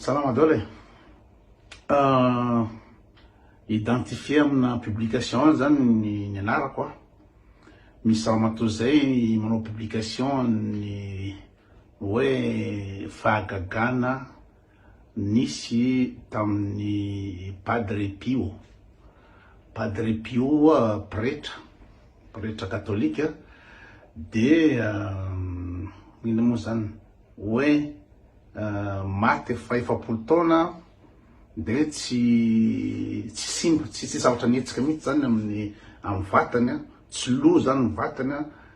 Salama daholo e. Identifier amina publication any zany ny ny anarako a. Misy ramatoa zay manao publication ny hoe fahagagana nisy tamin'ny Padre Pio. Padre Pio pretra, pretra katolika dia inona moa zany hoe maty efa 40 taona de tsy tsy simba, tsy tsy zavatra nihetsika mihitsy zany amin'ny amin'ny vatany, tsy lo zany ny vatany,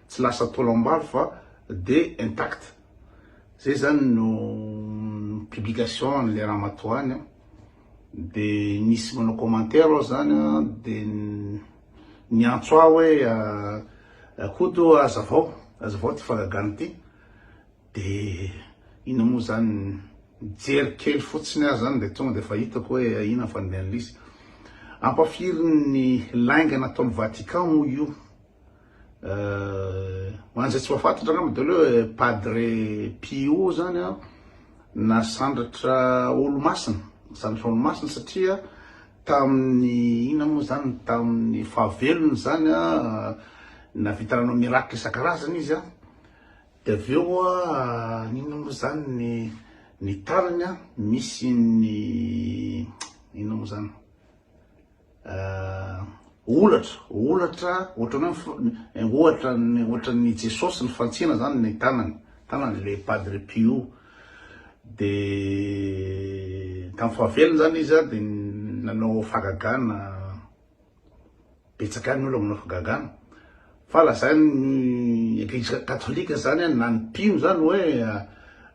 tsy lasa taolam-balo fa de intact. Zay zany no publication an'le ramatoa any an, de nisy manao commentaire ao zany an, de niantso ahy hoe Koto azavao, azavao ty fahagagana ty, de inona moa zany, nijery kely fotsiny aho zany de tonga de efa hitako hoe inona ny fandehan'le izy. Ampafirin'ny lainga nataon'i Vatican moa io. Ho an'izay tsy mahafantatra angamba dia hoe Padre Pio zany an, nasandratra olomasina, nasandratra olomasina satria tamin'ny inona moa zany, tamin'ny fahavelony zany an, nahavita nanao miracle isan-karazany izy an, dia avy eo an, inona moa zany ny ny tanany an, misy ny inona moa zany. Holatra, holatra ohatran'ny hoe ohatra ny ohatran'ny Jesosy ny fantsina zany ny tanany, tanany le Padre Pio. De tamin'ny fahavelony zany izy de nanao fahagagana, betsaka ihany ny olona manao fahagagana. Fa lazain'ny eglizy katolika zany na ny mpino zany hoe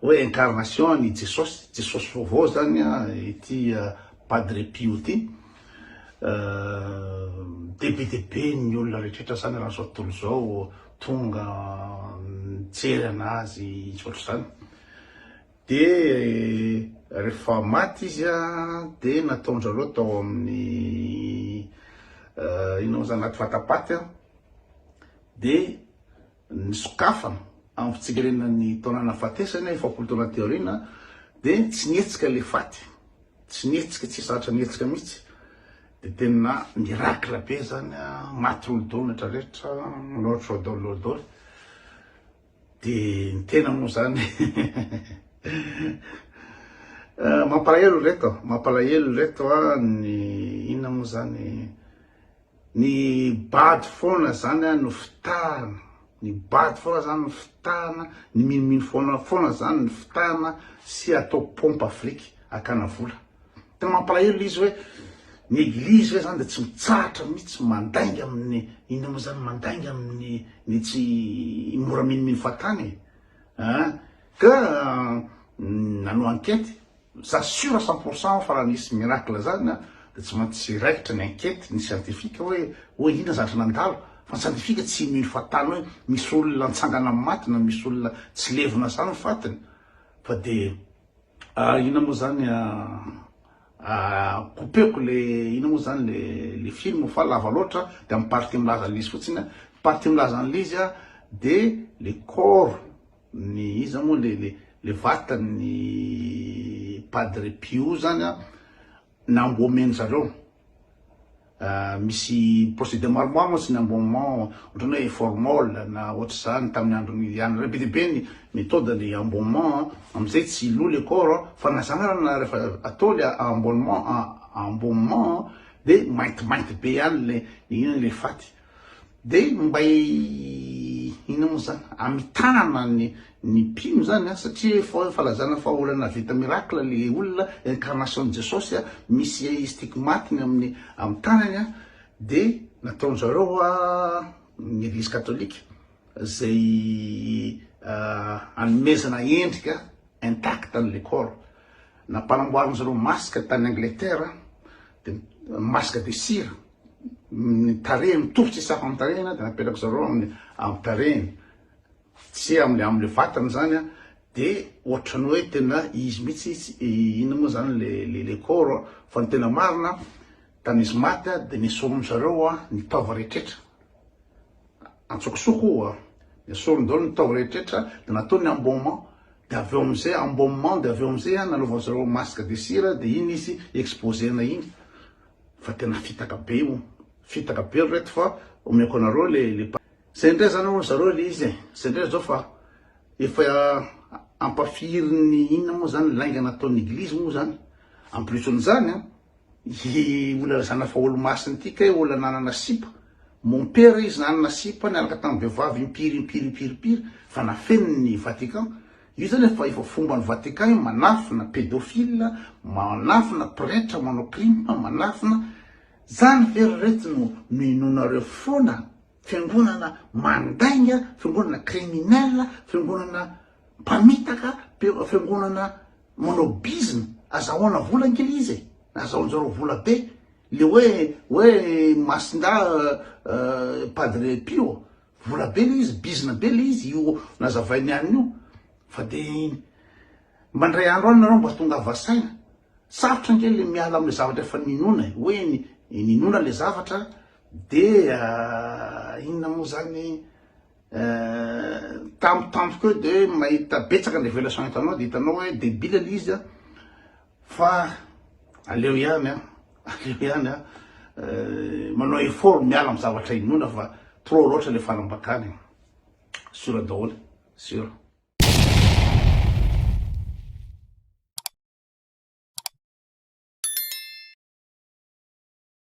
hoe incarnation ny Jesosy, Jesosy vaovao zany ity Padre Pio ity. De be dia be ny olona rehetrarehetra zany raha zao tontolo izao tonga mijery anazy sy ohatr'izany. De rehefa maty izy de nataon-dry zareo tao amin'ny inona moa zany anaty vatapaty de nisokafana amin'ny fitsingerenan'ny taona nahafatesany 40 taona aty aoriana de tsy nihetsika le faty, tsy nihetsika, tsy zatra nihetsika mihitsy de tena miracle be zany maty olo daholo rehetra rehetra, loatra daholo daholo. De ny tena moa zany mampalahelo reto, mampalahelo reto a ny inona moa zany ny bado foana zany a no fitahana, ny bado foana zany no fitahana, ny minomino foana foana zany no fitahana sy atao pompe à fric akana vola. Tena mampalahelo le izy hoe ny eglizy ve zany de tsy mitsahatra mihitsy mandainga amin'ny inona moa zany mandainga amin'ny ny tsy mora minomino fahatany e an ka nanao enquête za sûr à 100% fa raha nisy miracle zany an de tsy maintsy raikitra ny enquête ny scientifique hoe hoe inona zavatra nandalo fa ny scientifique tsy mino fahatany hoe misy olona nitsangana amin'ny maty na misy olona tsy levona zany ny fatiny fa de Inona moa zany coupeko le inona moa zany le le film fa lava loatra de amin'ny partie milaza an'ilay izy fotsiny ny partie milaza an'ilay izy a de le corps ny iza moa le le le vatan'ny Padre Pio zany a Nambomen zareo. Misy procédé maromaro mantsy ny embaumement, ohatran'ny hoe formol na ohatr'izany tamin'ny andron'i Liana ireny, be dia be ny méthode ny embaumement amin'izay tsy lo le corps fa na zany ara na rehefa atao le embaumement embaumement dia maintimainty be ihany le inona le faty. De mba inona moa zany amitahana ny ny mpino zany an, satria efa efa lazana fa olona nahavita miracle le olona incarnation Jesosy an, misy stigmate-ny amin'ny amin'ny tanany an, de nataon-jareo ny eglizy katolika zay anomezana endrika intact an'le corps, nampanamboarin-jareo masque tany Angleterre de masque de cire. ny tarehiny mitovy tsisy hafa amin'ny tarehiny dia napetrako zareo amin'ny amin'ny tarehiny tsy amin'ny amin'ny vatany zany a de ohatran'ny hoe tena izy mihitsy inona moa zany le le le corps fa ny tena marina tamin'izy maty a de nesoriny zareo a ny taova rehetrretra antsokosoko a nesoriny daholo ny taova rehetrretra de nataony embaumement. de avy eo amizay embaumement de avy eo amizay an nanaovan zareo masque de cire de iny izy exposer-na iny fa tena fitaka be io fitaka be ry reto fa omeko anareo le le zay ndray zany hono zareo le izy e zay ndray zao fa efa ampafirin'ny inona moa zany lainga nataon'ny eglizy moa zany en plus an'izany an I olona lazana fa olomasina ity kay olona nanana sipa, mompera izy nanana sipa niaraka tamin'ny vehivavy impiry impiry impiry impiry fa nafeniny ny Vatican, io zany efa efa fomban'ny Vatican io manafina pedophile, manafina pretra manao crime, manafina, zany ve ry reto no no inoanareo foana, fiangonana mandainga, fiangonana criminel, fiangonana mpamitaka, fiangonana Manao bizna, azahoana vola ange le izy e, azahoanjareo vola be, le hoe hoe Masindahy Padre Pio, vola be le izy, bizna be le izy io nazavainy any io, fa de mba ndray andro any nareo mba tongava saina, sarotra ange le miala amle zavatra efa ninoana e, hoe ninoana le zavatra de inona moa zany. Tampotampoka eo de mahita betsaka ny revelation hitanao de hitanao hoe debile le izy a fa aleo ihany a aleo ihany a manao effort miala amin'ny zavatra inoana fa trop loatra le fanambakana e sur daholo sur.